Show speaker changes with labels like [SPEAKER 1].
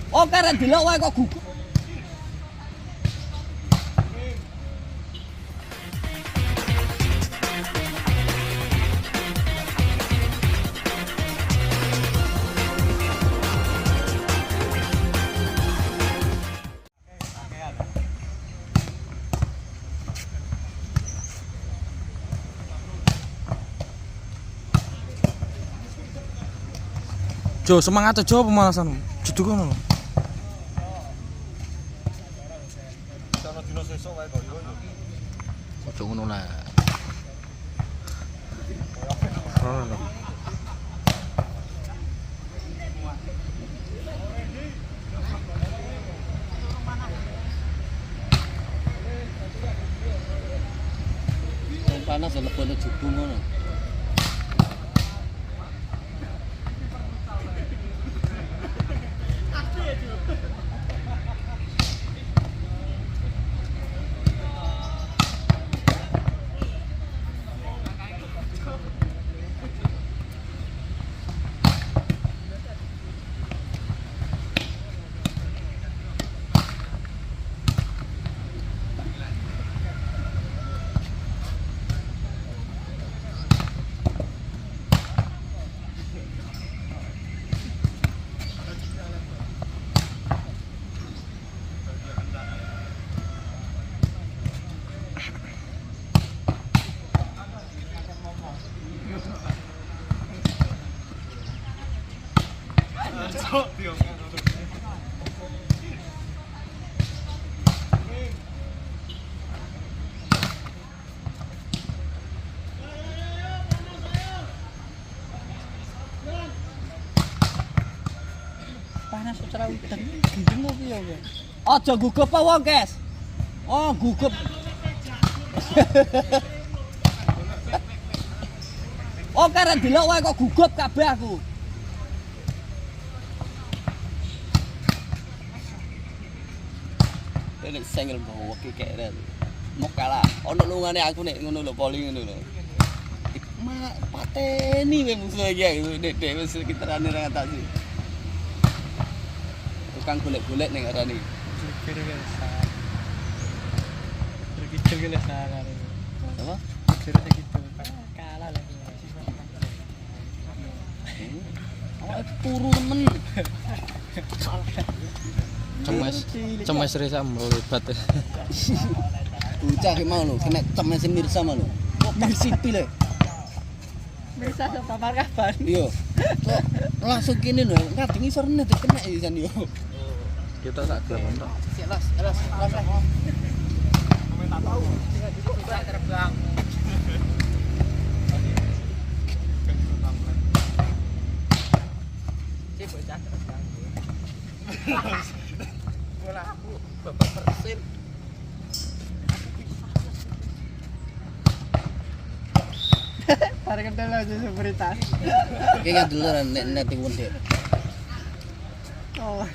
[SPEAKER 1] Oh, karek delok wae kok gugup.
[SPEAKER 2] Jo semangat aja pemanasan. Judul ngono lho.
[SPEAKER 3] Sono dino sesuk wae kok yo.
[SPEAKER 2] Ojo ngono lah. Ngono lho.
[SPEAKER 1] Wong panas ya lebono jubung ngono.
[SPEAKER 4] Panas secara udan gendeng opo ya kowe?
[SPEAKER 1] Aja gugup apa wong, Kes. Oh, gugup. Oh, karek delok wae kok gugup kabeh aku. Nek sengel bawa ki kere. Mau kalah. Ono lungane aku nek ngono lho poli ngono lho. Ma pateni wae musuh iki aku nek dek wis sekitarane ra ngatasi. Tukang golek-golek ning arane.
[SPEAKER 4] Kira-kira salah. Kira-kira salah.
[SPEAKER 1] Apa?
[SPEAKER 4] Kira gitu. Kalah lagi.
[SPEAKER 1] Awake turu temen.
[SPEAKER 2] Cemes, cemes resa melebat.
[SPEAKER 1] Bocah ki mau lho, kena cemes Mirsa mau lho. Kok Mirsipi lho.
[SPEAKER 4] Mirsa sapa kabar?
[SPEAKER 1] Iya. Kok langsung kene lho, ngadeg ngisor net kena isan yo.
[SPEAKER 2] Kita sak gelem tok.
[SPEAKER 1] Sik las, las, las.
[SPEAKER 4] Terbang. Si bocah terbang.
[SPEAKER 1] Bola aku bapak Persib.
[SPEAKER 4] Tarik kendala aja seberita.
[SPEAKER 1] Iki kan dulu nek nek wong Dek.
[SPEAKER 4] Oh,